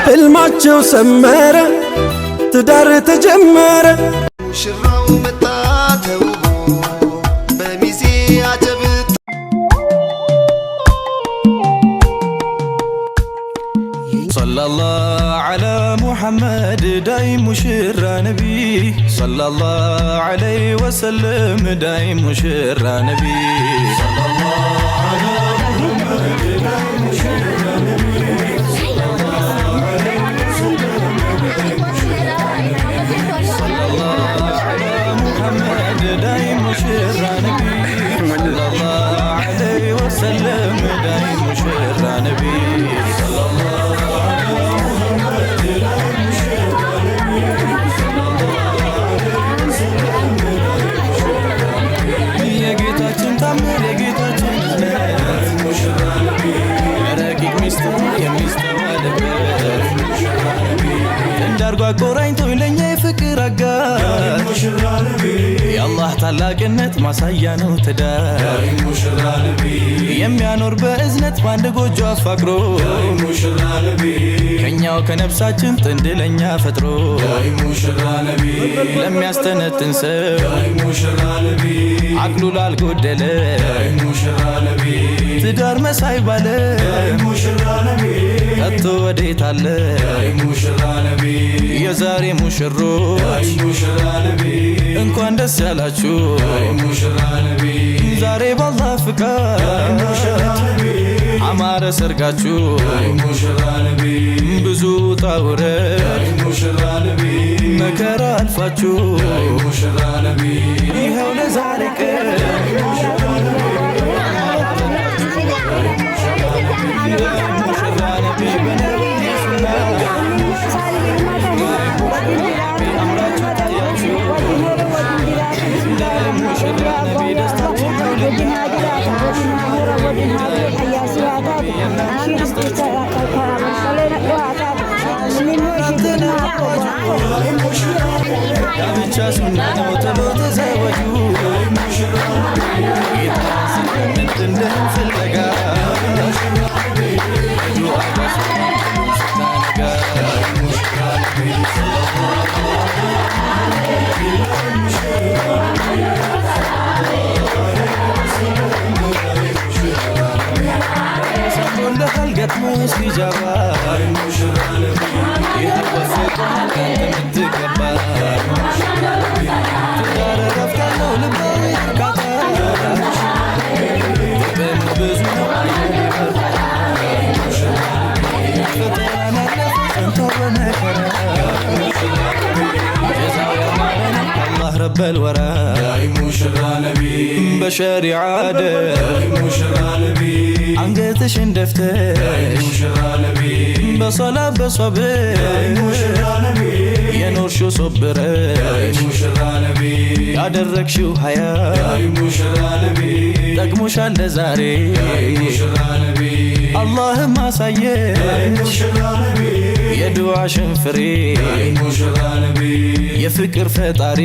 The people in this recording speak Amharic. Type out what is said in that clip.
ህልማቸው ሰመረ፣ ትዳር ተጀመረ። ሙሽራው መጣ ተውቦ በሚዜ አጀብ። صلى الله على محمد ዳይ ሙሽራ ነቢ፣ صلى الله عليه وسلم ዳይ ሙሽራ ነቢ። صلى الله على محمد ዳይ ሙሽራ ነቢ፣ صلى الله عليه وسلم ዳይ ሙሽራ ነቢ፣ صلى الله على محمد ዳይ ሙሽራ ነቢ፣ صلى الله عليه وسلم ዳይ ሙሽራ ነቢ፣ صلى الله على محمد ዳይ ሙሽራ ነቢ፣ صلى الله عليه وسلم ዳይ ሙሽራ ነቢ። የጌታችን ታምር፣ የጌታችን እዝነት፣ ረቂቅ ሚስጥሩ የሚስተዋልበት፣ እንዳርጎ አቆራኝቶ ለኛ የፍቅር አጋር፣ የአላህ ታላቅነት ማሳያ ነው ትዳር። የሚያኖር በእዝነት በአንድ ጎጆ አፋቅሮ፣ ከኛው ከነፍሳችን ጥንድ ለኛ ፈጥሮ፣ ለሚያስተነትን ሰው፣ አቅሉ ላልጎደለ፣ ትዳር መሳይ ባለ ከቶ ወዴት አለ? የዛሬ ሙሽሮች እንኳን ደስ ያላችሁ። ዛሬ ባላህ ፍቃድ አማረ ሰርጋችሁ። ብዙ ውጣ ውረድ መከራ አልፋችሁ ይኸው ለዛሬ ቀን ሙሽራ ነቢ። በነቢይ ሱና አምራችሁ ታያችሁ። ሙሽራ ነቢ፣ ደስታችን ነው ለኛ። ደስታችን ጋብቻ ሱና ነው፣ ቶሎ ተዘወጁ። ጌታ ስንድን ፍለጋ ዱዓ ስታነጋ። ሰምቶልሃል ገጥሞ እስቲጃባ፣ ይኸው ወፍቆሃል ካንተ የምትገባ። ትዳር እረፍት ያለው ልባዊ እርካታ፣ ጥቅሙ ብዙ ነው፣ አይኔ በርካታ። ፈተናን ያለፈ ጸንቶ በመከራ፣ ጀዛው ያማረ ነው አላህ ረበል ወራ። በሸሪዓ ደንብ አንገትሽን ደፍተሽ በሶላት በሶብር የኖርሽው ሶብረሽ፣ ያደረግሽው ሀያ ጠቅሞሻል ለዛሬ። አላህም አሳየሽ የዱዓሽን ፍሬ፣ የፍቅር ፈጣሪ።